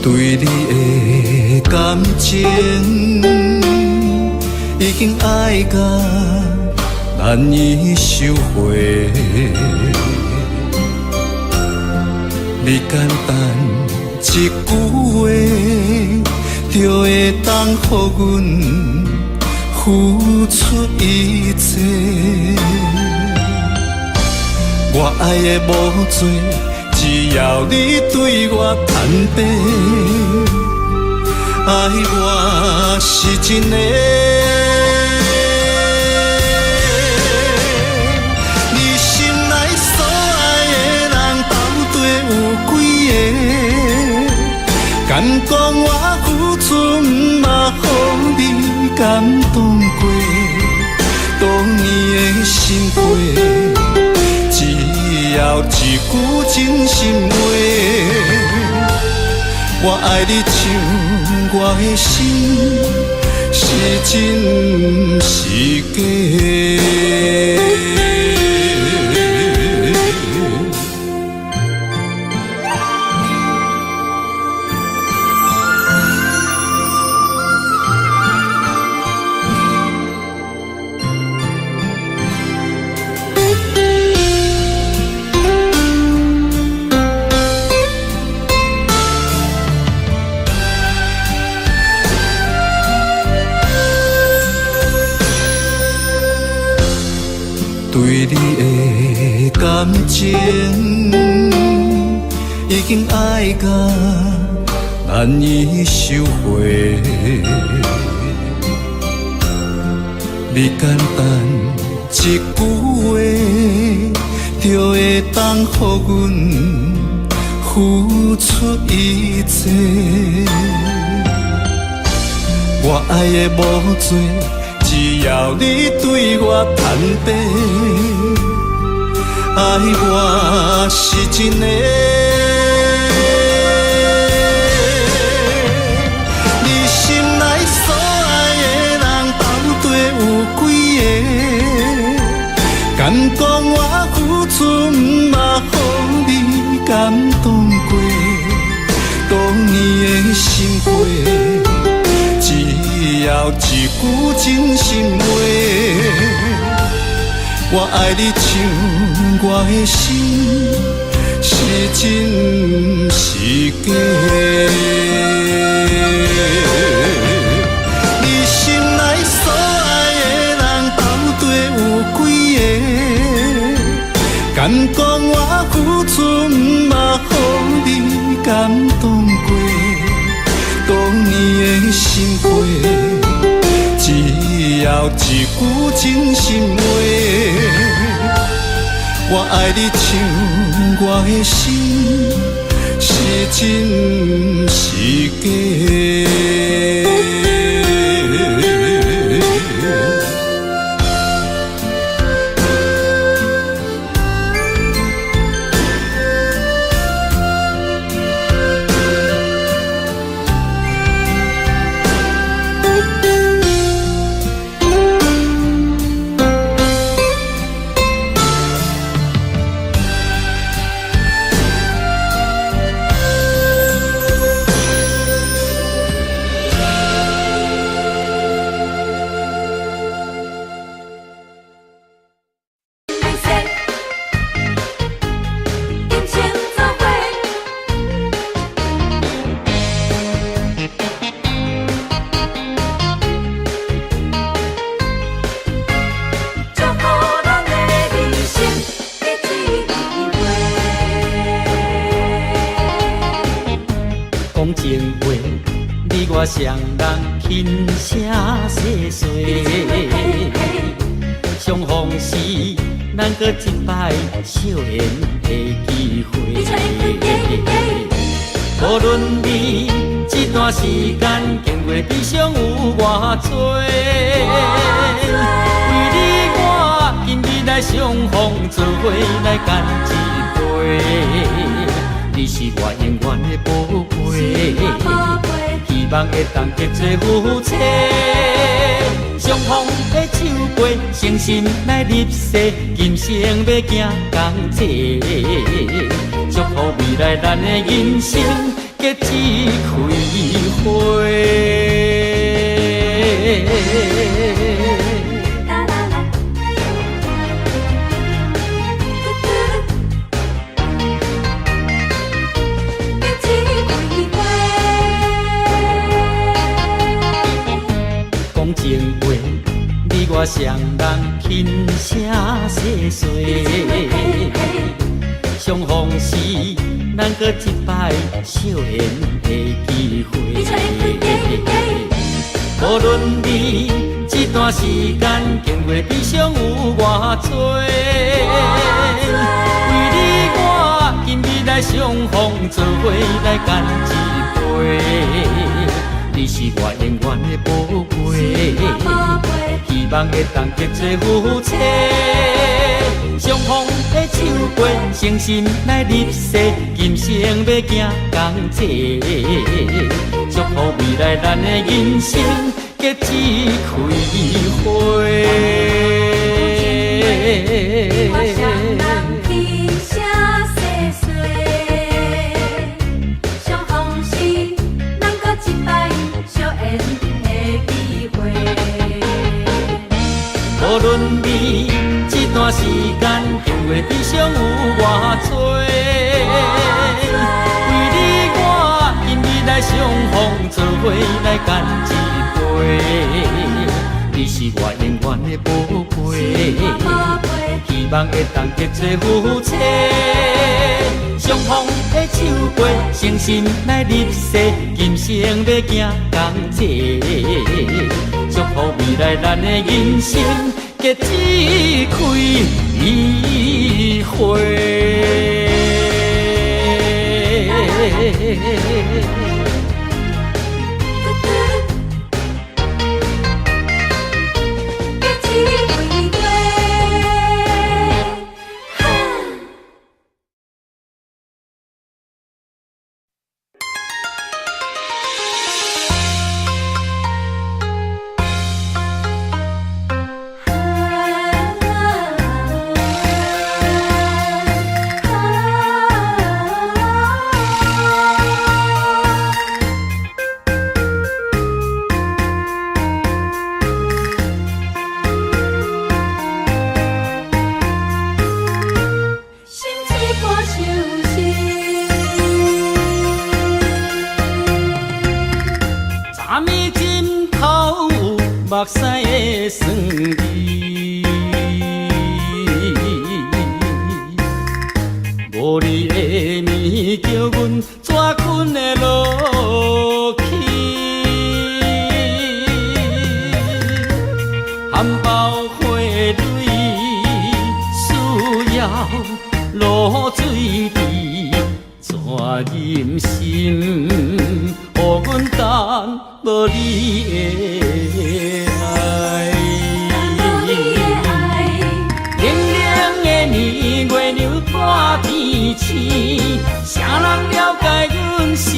對你的感情，已經愛甲難以收回。你簡單一句話，就會當予阮付出一切。我愛的無多，只要你對我坦白，愛我是真的。你心內所愛的人到底有幾个？敢講我付出嘛予你感動過？多年的心花，只要一句真心話，我愛你像我的心是真是假。對你的感情，已經愛甲難以收回。你簡單一句話，就會當予阮付出一切。我愛的無多，只要你對我坦白，愛我是真的。你心內所愛的人到底有幾个？敢講我付出嘛予你感動過？多年的心花，只要一句真心話，我愛你像我的心是真是假。你心內所愛的人到底有幾个？敢講我付出嘛予你感動過？多年的心花，只要一句真心話，我愛你像我的心是真是假。金星做伙。祝福咱的人生一枝花。講情話，你我雙人輕聲細說。相逢時，咱閣一擺相緣的機會。無論你這段時間經過悲傷有偌多，為你我今日來相逢，做伙來乾一杯。你是我永遠的寶貝，希望會當結做夫妻。相逢的手背，誠心來立誓，今生欲行仝齊。祝福未來咱的人生，結結子開花。啦啦啦，嘟嘟，結子開花。講情話，你我雙人輕聲細說。相逢時，咱閣一擺相緣的機會。無論你這段時間經過悲傷有偌濟，為你我今日來相逢，做伙來乾一杯。你是我永遠的寶貝，希望會當結做夫妻。相逢的手過，誠心來立誓，今生欲行仝齊。祝福未來咱的人生結子開花。你我雙人輕聲細說，相逢時，咱閣一擺相緣的機會。無論你這段時間經過悲傷有偌濟，為你我今日來相逢，做伙來乾一杯。你是我永遠的寶貝，希望會當結做夫妻。相逢的手過，誠心來立誓，今生欲行仝齊。祝福未來咱的人生結子開花。嘟嘟，結子開花。哈。心碎破相思。昨暝枕頭有目屎的酸味，無你的暝叫阮怎睏會落去？含苞花蕊需要露水滴，怎忍心予阮等無你的愛？等無你的愛。冷冷的暝，月娘半天星，誰人了解阮心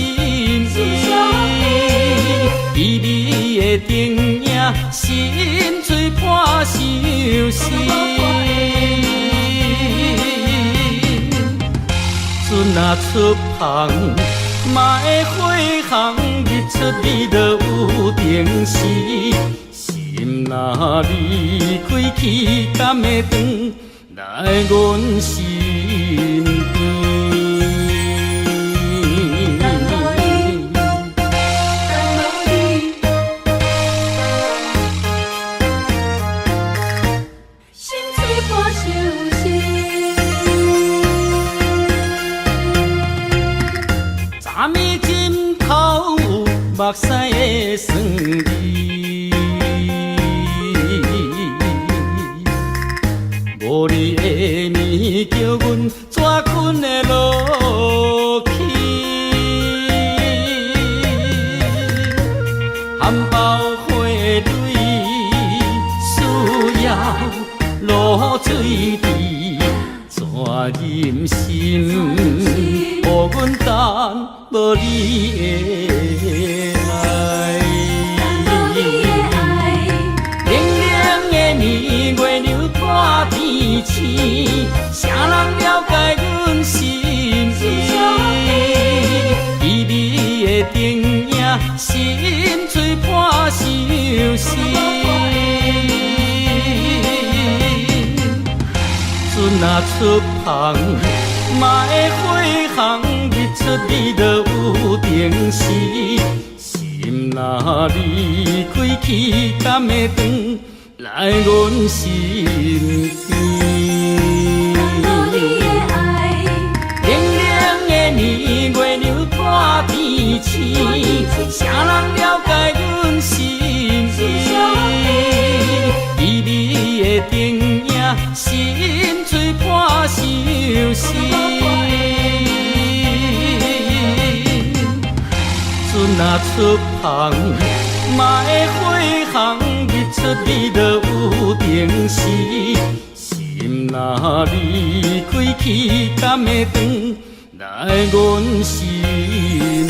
意？美美的灯影，心碎破相思。船仔出航，嘛會火烘，日出日落有定時。心若離開去，敢會轉來阮身邊？等無你，等無你。心碎破相思。昨暝枕頭有目屎的酸味，無你的暝叫阮怎睏會落去？含苞花蕊需要露水滴，怎忍心予阮等無你的愛？等無你的愛。冷冷的暝，月娘半天星，誰人了解阮心意？美美出帆，嘛會飛航，日出日落有定時。心若離開去，敢會轉來阮身邊？冷冷的年月娘半天星，啥人了解阮心意？美美的灯影，心碎伴相思。船若出帆，嘛會飛航，日出日落有定時。心若離開去，敢會轉來阮身邊？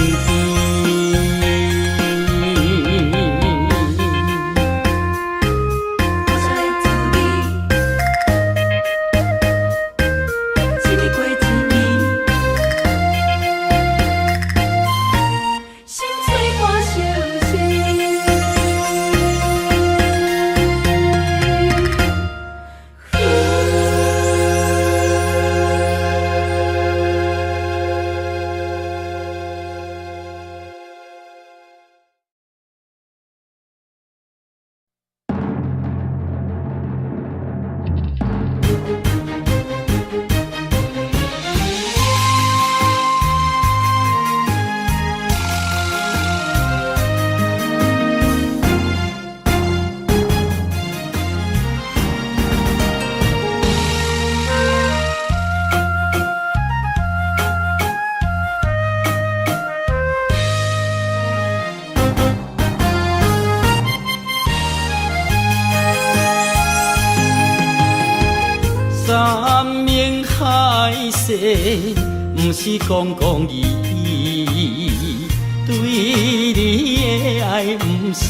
山盟海誓，毋是講講而已。對你的愛，毋是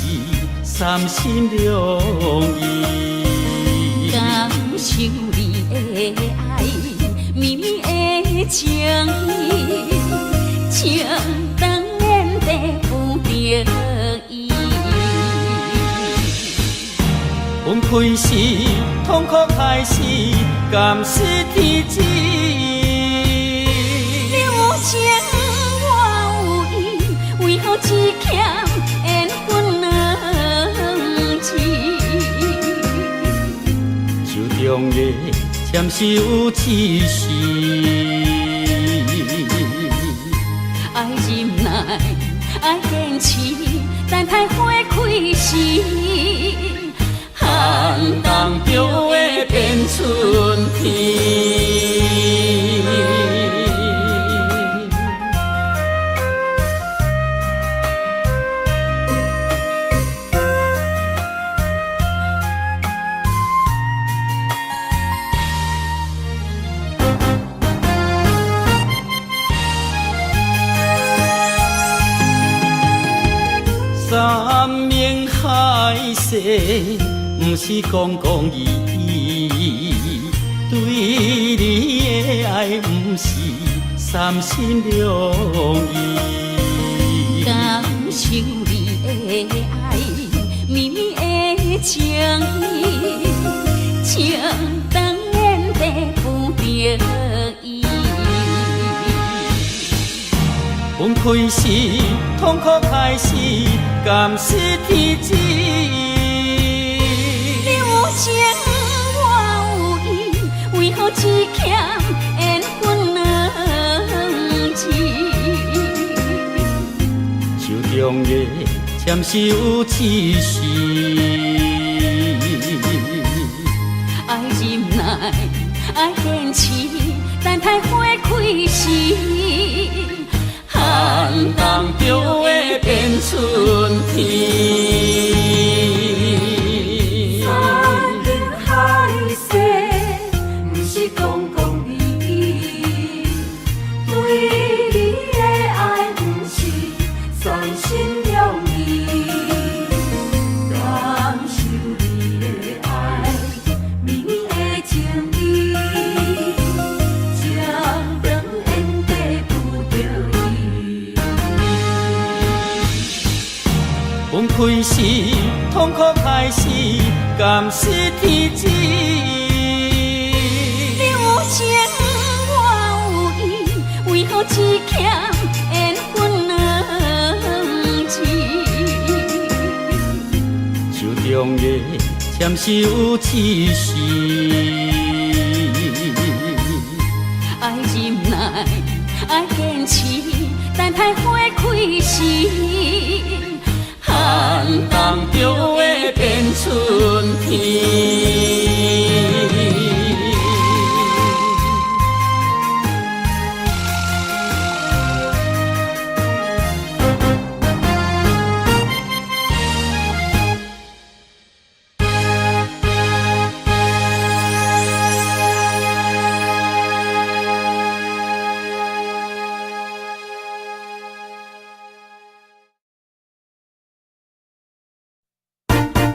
三心兩意。感受你的愛，綿綿的情意，情長緣地不得已。分開時，痛苦開始，敢是天志？你有情，我有意，為何只欠緣分兩字？手中的籤詩有一時，愛忍耐，愛堅持，等待花開時。寒冬就會變春天。山盟海誓，毋是講講而已。對你的愛，毋是三心兩意。感受你的愛，綿綿的情意，情長緣地不得已。分開時，痛苦開始，敢是天志？你有情，我有意，為何只欠緣分兩字？手中的籤詩有一時，愛忍耐，愛堅持，等待花開時。寒冬就會變春天。山盟海誓，毋是講講而已。對你的愛，毋是三心兩意。感受你的愛，綿綿的情意，情長緣短不得已。分開時，痛苦開始，敢是天志？你有情，只欠緣分兩字。手中的簽收一時，愛忍耐，愛堅持，等待花開時，寒冬就會變春天。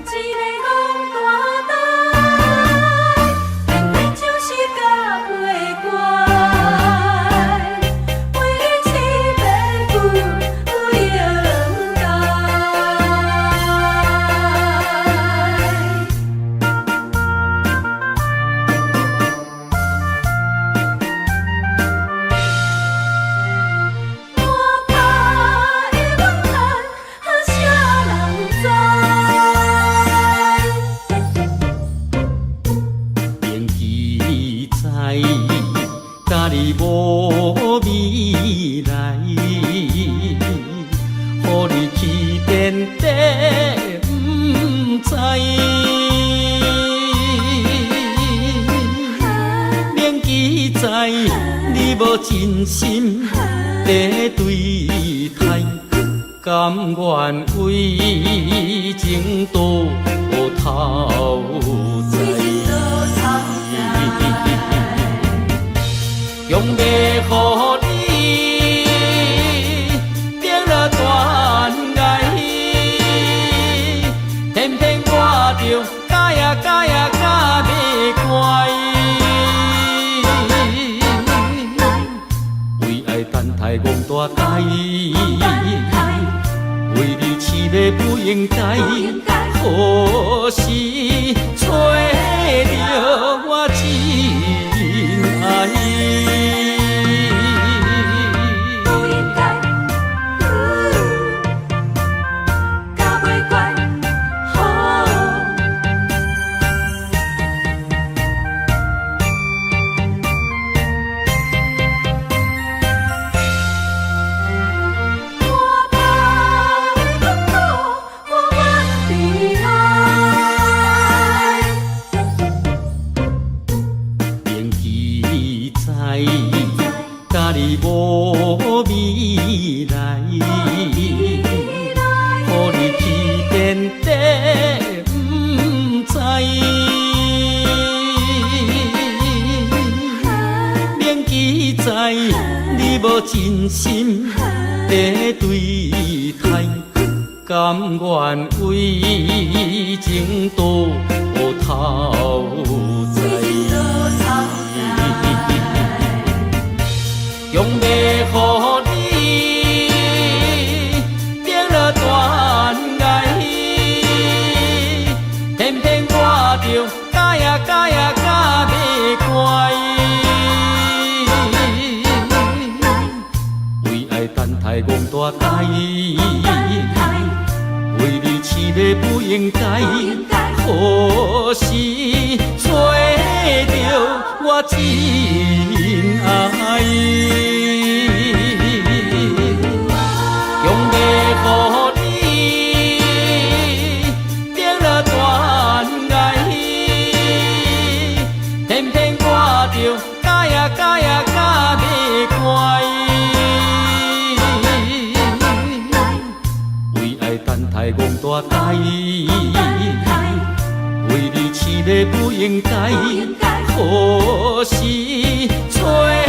一个戆大呆，偏偏就是教袂乖，为你饲马不应该。我拍的阮叹，啥人知？明记知，甲你無未來，予你去天地毋知。明記知，你無真心在對待，甘願為情倒頭栽。強欲予你跌落斷崖，偏偏我著教呀教呀教袂乖，為愛等待戆大呆，為你飼馬不應該，何時揣著我真愛？不應該，教袂乖，吼。我怕你困苦，我愿悲哀。明記知，甲你無未來，予你去天地毋知。明記知，你無真心在對待，甘願為情倒頭栽。強欲予你跌落斷崖，偏偏我著教呀教呀教袂乖，為愛等待戆大呆，為你飼馬不應該，何時揣著我真愛？強欲予你跌落斷崖，偏偏我著教呀教呀教袂乖，為愛等待戆大呆，為你飼馬不應該，何時揣